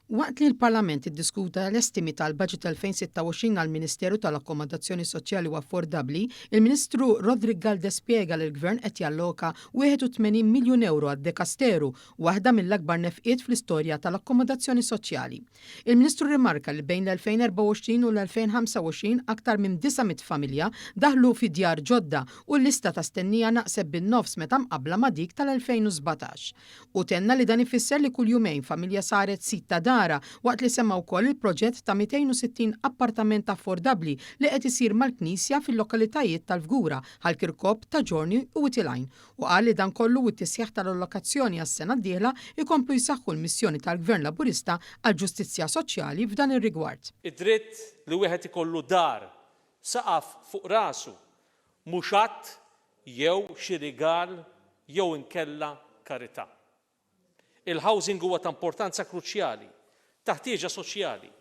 Waqt li l-Parlament iddiskuta l-estimi tal-Budget 2026 għall-Ministeru tal-Akkomodazzjoni Soċjali u Affordabbli, il-Ministru Roderick Galdes spjega li l-Gvern qed jalloka 81 miljun ewro għad-dekasteru, waħda mill-akbar nefqiet fl-istorja tal-akkomodazzjoni soċjali. Il-Ministru rrimarka li bejn l-2024 u l-2025 aktar minn 900 familja daħlu fi djar ġodda u l-lista ta' stennija naqset bin-nofs meta mqabbla ma' dik tal-2017. Hu tenna li dan ifisser li kull jumejn familja saret sid ta' darha waqt li semma wkoll il-proġett ta' 260 appartament affordabbli li qed isir mal-Knisja fil-lokalitajiet tal-Fgura, Ħal Kirkop, Ta' Ġorni u Wied il-Għajn u qal li dan kollu u t-tisħiħ tal-allokazzjoni għas-sena d-dieħla jkomplu jsaħħu l-missjoni tal-Gvern Laburista għall-ġustizzja soċjali f'dan ir-rigward. Id-dritt li wieħed ikollu dar, saqaf fuq rasu, mhux att jew xi rigal jew inkella karità. Il-housing huwa ta' importanza kruċjali, ta' ħtieġa soċjali.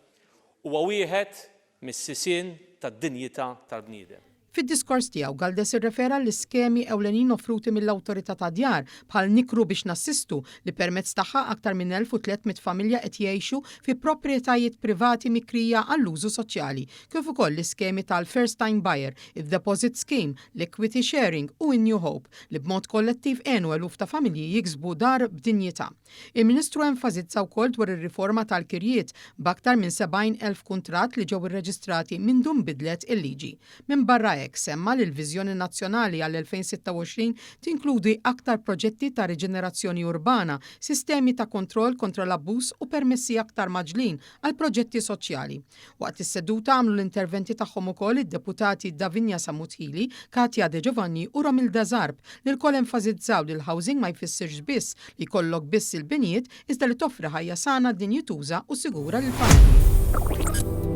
Huwa wieħed mis-sisien tad-dinjità tal-bniedem. Fid-diskors tiegħu, Galdes irrefera għall-iskemi ewlenin offruti mill-Awtorità tad-Djar, bħal Nikru biex Nassistu, li permezz tagħha aktar minn 1,300 familja qed jgħixu fi proprjetajiet privati mikrija għall-użu soċjali, kif ukoll l-iskemi tal-First Time Buyer, id-Deposit Scheme, l-Equity Sharing u n-New Hope, li b'mod kollettiv għenu eluf ta' familji jiksbu dar b'dinjità. Il-Ministru enfasizza wkoll dwar ir-riforma tal-kirjiet, b'aktar minn 70,000 kuntratt li ġew irreġistrati mindu nbidlet il-liġi. Minbarra hekk, semma li l-viżjoni nazzjonali għall-2026 tinkludi aktar proġetti ta' riġenerazzjoni urbana, sistemi ta' kontroll kontra l-abbuż u permessi aktar mgħaġġlin għal proġetti soċjali. Waqt is-seduta għamlu l-interventi tagħhom ukoll id-Deputati Davinia Sammut Hili, Katia De Giovanni u Romilda Zarb li lkoll enfasizzaw li l-housing ma jfissirx biss li jkollok biss il-binjiet iżda li toffri ħajja sana, dinjituża u sigura lill-familji.